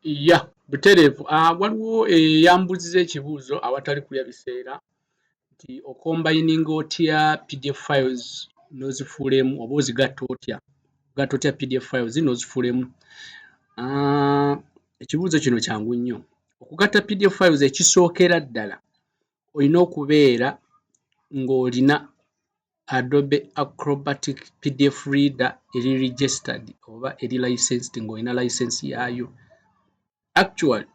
Ya, butereevu. Waliwo eyambuuziza ekibuuzo awatali kulya biseera nti ocombininga otya PDF files n'ozifuula emu, oba ozigatta otya, ogatta otya PDF files n'ozifuula emu? Ekibuuzo kino kyangu nnyo. Okugatta PDF files, ekisookera ddala olina okubeera ng'olina Adobe Acrobatic PDF Reader eri registered oba eri licensed, ng'olina license yaayo. Actually,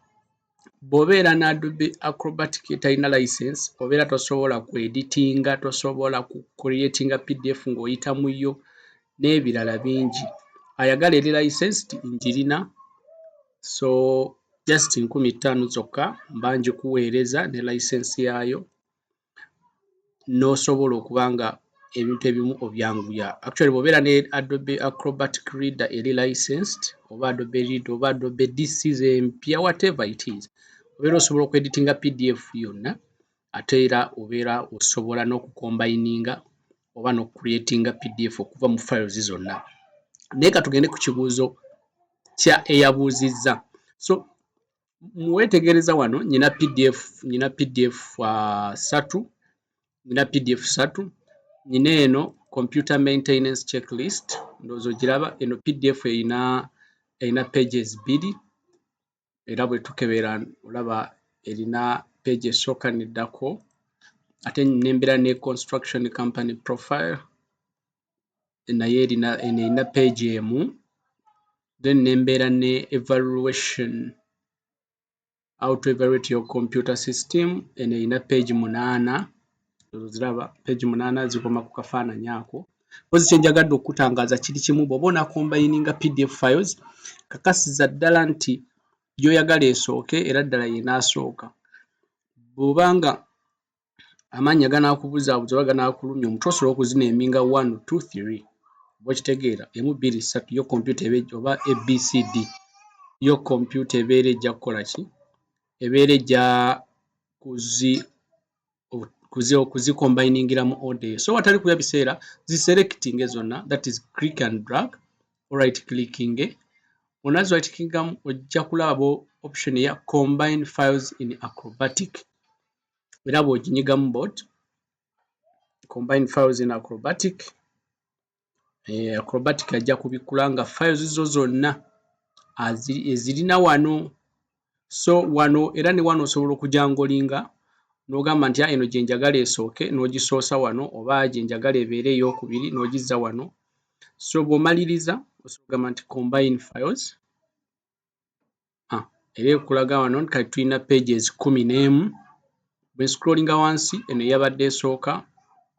bw'obeera ne Adobe Acrobatic etalina license, obeera tosobola kweditinga, tosobola ku creatinga PDF ng'oyita mu yo n'ebirala bingi. Ayagala eri licensed, ngirina, so just 5,000 zokka mba ngikuweereza ne license yaayo, n'osobola okuba nga ebintu ebimu obyanguya. Actually, bw'obeera ne Adobe Acrobatic Reader eri licensed, oba Adobe Reader, oba Adobe DC empya, whatever it is, obeera osobola okweditinga PDF yonna, ate era obeera osobola n'okucombininga oba n'okucreatinga PDF okuva mu files zonna. Naye ka tugende ku kibuuzo kya eyabuuzizza. So muweetegereza wano nyina PDF, nyina PDF ssatu, nyina PDF ssatu. Nyina eno computer maintenance checklist, ndowooza ogiraba. Eno PDF erina pages 2, era bwe tukebera olaba erina page esooka neddako. Ate nembeera ne construction company profile, naye erina, eno erina page emu. Then nembeera ne evaluation, how to evaluate your computer system, eno erina page 8. Oziraba, page 8 zikoma ku kafaananyi ako. Mpozi kyenjagadde okukutangaaza kiri kimu: bw'oba onacombininga PDF files, kakasiza ddala nti gy'oyagala esooke era ddala y'enaasooka. Bw'obanga amannya ganaakubuzaabuza oba ganaakulumya omutwe, osobola okuzineeminga 1 2 3, oba okitegeera, emu, bbiri, ssatu, yo kompyuta eba, oba ABCD, yo kompyuta ebeera ejja kukola ki? Ebeera ejja kuzicombiningira mu order eyo. So watali kulya biseera, ziselectinge zonna, that is click and drag, right clicking. Onazi right clickingamu, ojja kulaba option eya combine files in Acrobatic, era bw'oginyigamu bot combine files in Acrobatic, Acrobatic ajja kubikkula nga files zo zonna ezirina wano. So wano era ne wano osobola okujangolinga n'ogamba nti eno gye njagala esooke, n'ogisoosa wano, oba gye njagala ebeere eyookubiri, n'ogizza wano. So bw'omaliriza, osobola okugamba nti combine files. Era ekulaga wano kati tulina pages 11. Bwe nscrollinga wansi, eno eyabadde esooka,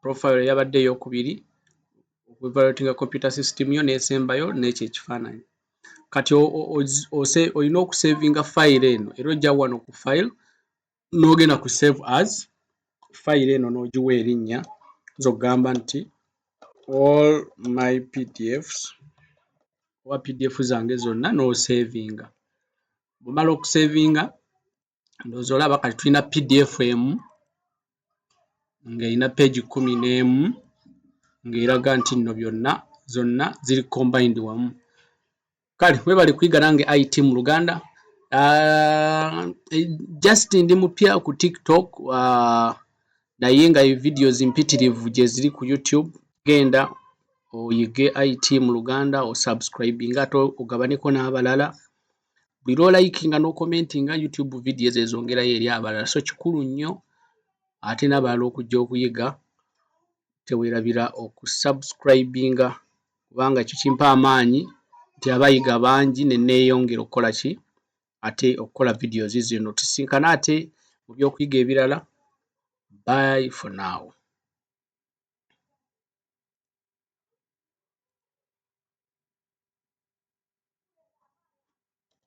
profile eyabadde eyokubiri, okuevaluatinga computer system yo, n'esembayo n'ekyo ekifaananyi. Kati olina okusavinga fayiro eno, era ojja wano ku file, n'ogenda ku save as. Fayiro eno n'ogiwa erinnya, oyinza okugamba nti all my PDFs oba PDF zange zonna, n'osavinga. Bw'omala okusavinga, ndowooza olaba kati tulina PDF emu ng'erina page 11, ng'eraga nti nno byonna zonna ziri combined wamu. Kale weebale kuyiga nange IT mu Luganda. Just ndi mupya ku TikTok, naye nga videos mpitirivu gye ziri ku YouTube. Genda oyige IT mu Luganda, osubscribinga, ate ogabaneko n'abalala. Buli lw'olikinga n'ocommentinga, YouTube video ezo ezongerayo eri abalala, so kikulu nnyo ate n'abalala okujja okuyiga. Teweerabira okusubscribinga, kubanga ekyo kimpa amaanyi nti abayiga bangi, ne neeyongera okukola ki? Ate okukola videos zino. Tusinkane ate mu byokuyiga ebirala. Bye for now.